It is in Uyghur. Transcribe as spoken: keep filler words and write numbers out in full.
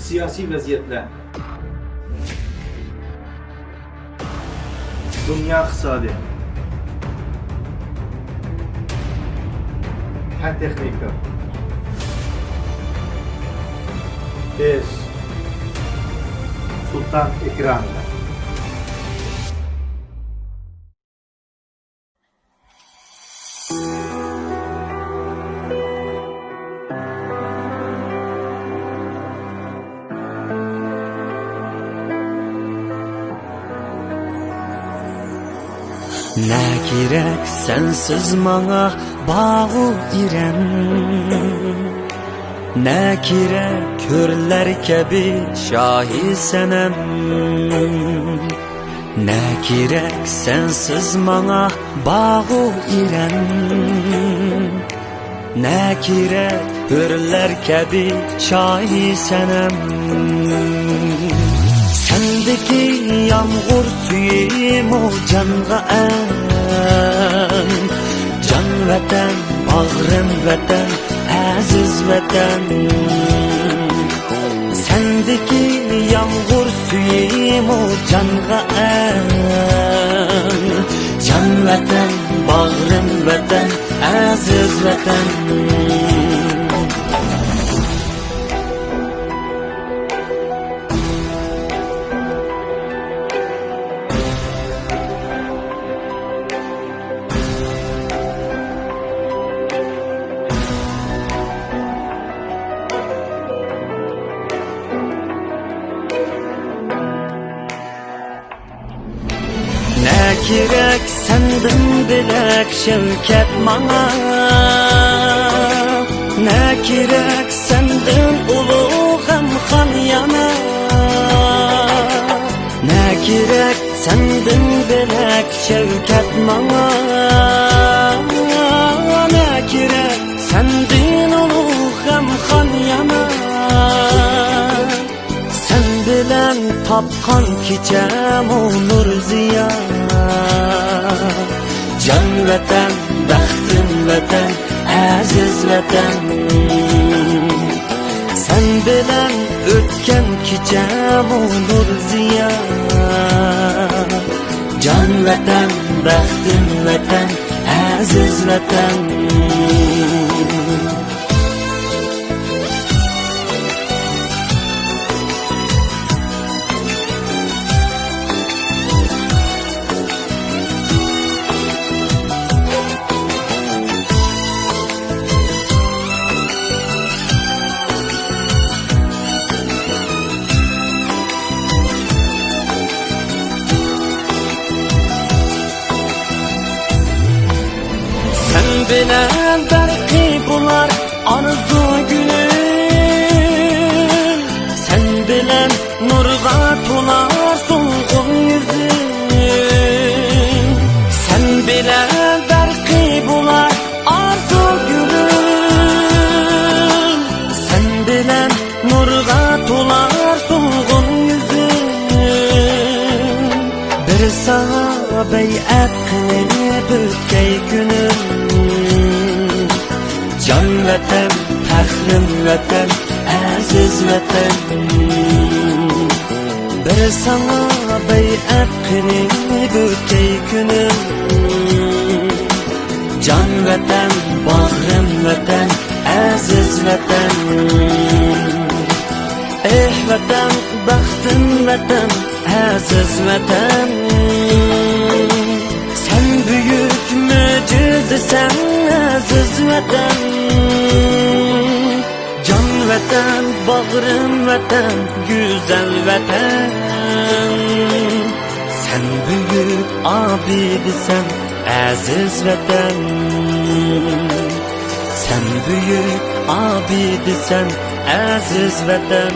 سىياسىي ۋەزىيەتلەر. دۇنيا ئىقتىسادى. پەن تېخنىكا. بىز سۇلتان ئېكرانىدا. نە كېرەك سەنسىز ماڭا باغۇ ئېرەن؟ نە كېرەك ھۆرلەر كەبى شاھى سەنەم؟ نە كېرەك سەنسىز ماڭا باغۇ ئېرەن؟ نە كېرەك ھۆرلەر كەبى شاھى سەنەم؟ سەندىكى يامغۇر سۈيىمۇ جانغا ئەن. جان ۋەتەن، باغرىم ۋەتەن، ئەزىز ۋەتەن. سەندىكى يامغۇر سۈيىمۇ جانغا ئەن. جان ۋەتەن، باغرىم ۋەتەن، ئەزىز ۋەتەن. نە كېرەك سەندىن بۆلەك شەۋكەت ماڭا؟ نە كېرەك سەندىن ئۇلۇغ غەمخان يەنە؟ نە كېرەك سەندىن بۆلەك شەۋكەت ماڭا؟ نە كېرەك سەندىن ئۇلۇغ غەمخان يەنە؟ سەن بىلەن تاپقان كېچەمۇ نۇر زىيا. جان ۋەتەن، بەختىم ۋەتەن، ئەزىز ۋەتەن. سەن بىلەن ئۆتكەن كېچەمۇ نۇر زىيا. جان ۋەتەن، بەختىم ۋەتەن، ئەزىز ۋەتەن. سەن بىلەن بەرقى بولار ئارزۇ گۈلۈم، سەن بىلەن نۇرغا تولار سولغۇن يۈزۈم. سەن بىلەن بەرقى بولار ئارزۇ گۈلۈم، سەن بىلەن نۇرغا تولار سولغۇن يۈزۈم. بىر ساڭا بەيئەت قىلىپ ئۆتكەي كۈنۈم. جان ۋەتەن، پەخرىم ۋەتەن، ئەزىز ۋەتەن. بىر ساڭا بەيئەت قىلىپ ئۆتكەي كۈنۈم. جان ۋەتەن، باغرىم ۋەتەن، ئەزىز ۋەتەن. ئېھ ۋەتەن، بەختىم ۋەتەن، ئەزىز ۋەتەن. سەن بۈيۈك مۆجىزىسەن، ئەزىز ۋەتەن. جان ۋەتەن، باغرىم ۋەتەن، گۈزەل ۋەتەن. سەن بۈيۈك ئابىدىسەن، ئەزىز ۋەتەن. سەن بۈيۈك ئابىدىسەن، ئەزىز ۋەتەن.